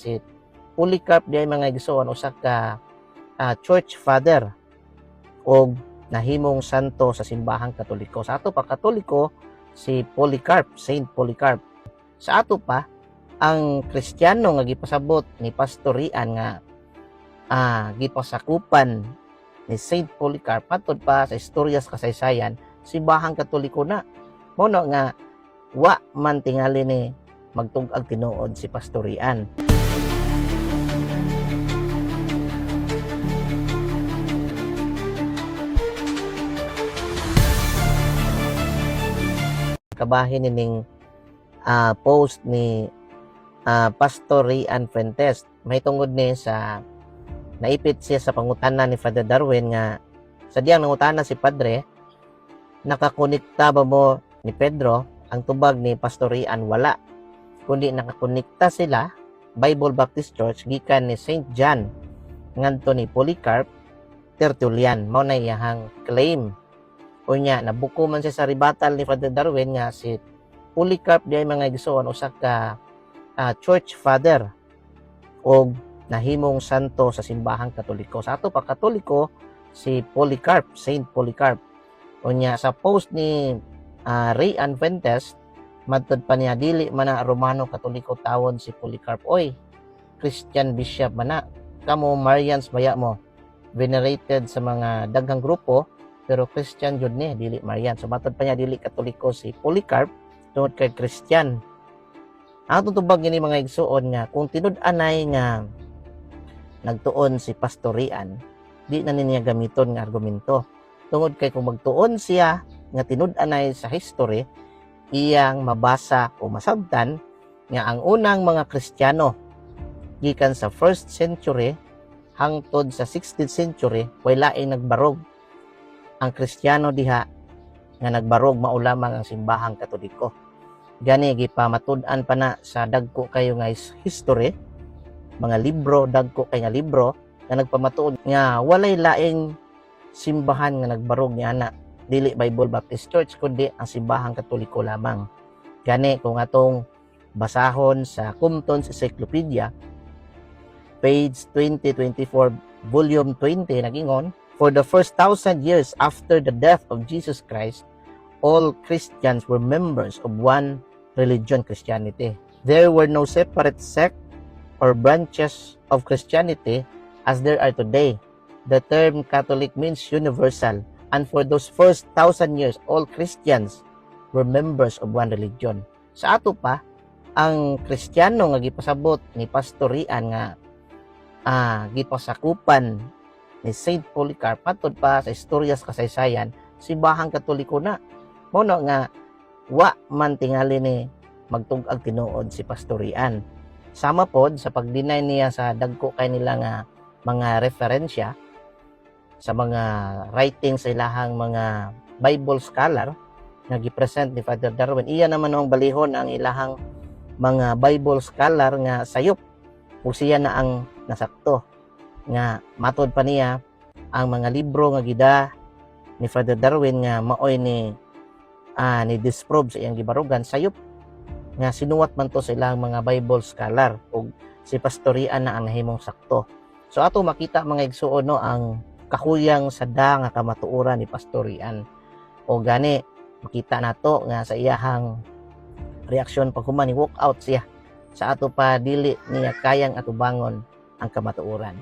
Si Polycarp diay, mga igsoon, usa ka church father og nahimong santo sa Simbahang Katoliko. Sa ato pa, Katoliko si Polycarp, Saint Polycarp. Sa ato pa, ang Kristiyano nga gipasabot ni Pastor Rian nga gipasakupan ni Saint Polycarp, matod pa sa istorya sa kasaysayan, Simbahang Katoliko na. Mao nga wa man tingali ni magtug-ag tinuod si Pastor Rian. Kabahin nining post ni Pastor Rian Fuentes mahitungod ni sa naipit siya sa pangutana ni Father Darwin nga sa diyang nangutana si Padre, "Nakakonekta ba mo ni Pedro?" Ang tubag ni Pastor Rian, wala, kundi nakakonekta sila, Bible Baptist Church, gikan ni Saint John ngadto ni Polycarp, Tertullian. Mao na iyahang claim. Unya nabuko man siya sa rebuttal ni Father Darwin nga si Polycarp diay, mga igsoon, usa ka church father og nahimong santo sa Simbahang Katoliko. Sa ato pa, Katoliko si Polycarp, Saint Polycarp. Unya sa post ni Ray Ann Fuentes, matod pa niya, dili man na Romano Katoliko tawon si Polycarp oy. Christian bishop man na. Kamo Marians baya mo, venerated sa mga daghang grupo, pero Christian jud ni, dili Marian. So matod pa niya, dili Katoliko si Polycarp tungod kay Christian. Ang atong tubag ini, mga igsuon, nga kung tinud-anay nga nagtuon si Pastor Rian, di na niya gamiton nga argumento. Tungod kay kung magtuon siya nga tinud-anay sa history, iyang mabasa o masabtan nga ang unang mga Kristiyano gikan sa first century hangtod sa 16th century, way laing nagbarog. Ang Kristiyano diha nga nagbarog, mao lamang ang Simbahang Katoliko. Gani gipamatud-an pa na sa dagko kayo nga history, mga libro, dagko kay nga libro nga nagpamatuod nga walay laing simbahan nga nagbarog ni ana, dili Bible Baptist Church kundi ang Simbahang Katoliko lamang. Gani kung atong basahon sa Compton's Encyclopedia, page 2024, volume 20, nagingon, "For the first 1,000 years after the death of Jesus Christ, all Christians were members of one religion, Christianity. There were no separate sect or branches of Christianity as there are today. The term Catholic means universal, and for those first 1,000 years, all Christians were members of one religion." Sa ato pa, ang Kristiyano nga gipasabot ni Pastor Rian nga gipasakupan ni Saint Polycarp, matod pa sa istorya sa kasaysayan, Simbahang Katoliko na. Mao nga wa man tingali ni magtug-ag tinuod si Pastor Rian. Sama pod sa pag-deny niya sa dagko kay nila nga mga referensya sa mga writings sa ilahang mga Bible scholar nga gipresent ni Father Darwin. Iya naman ang balihon ang ilahang mga Bible scholar nga sayop ug siya na ang nasakto, nga matod pa niya, ang mga libro nga gida ni Father Darwin nga maoy ni disprove sa iyang gibarugan, sayop, nga sinuwat man to sa ilang mga Bible scholar ug si Pastor Rian na ang nahimong sakto. So ato makita, mga igsuon, no, ang kahuyang sada nga kamatuoran ni Pastor Rian. O gani makita nato nga sa iyahang reaksyon paghuman ni walk out siya. Sa ato pa, dili niya kayang atubangon ang kamatuoran.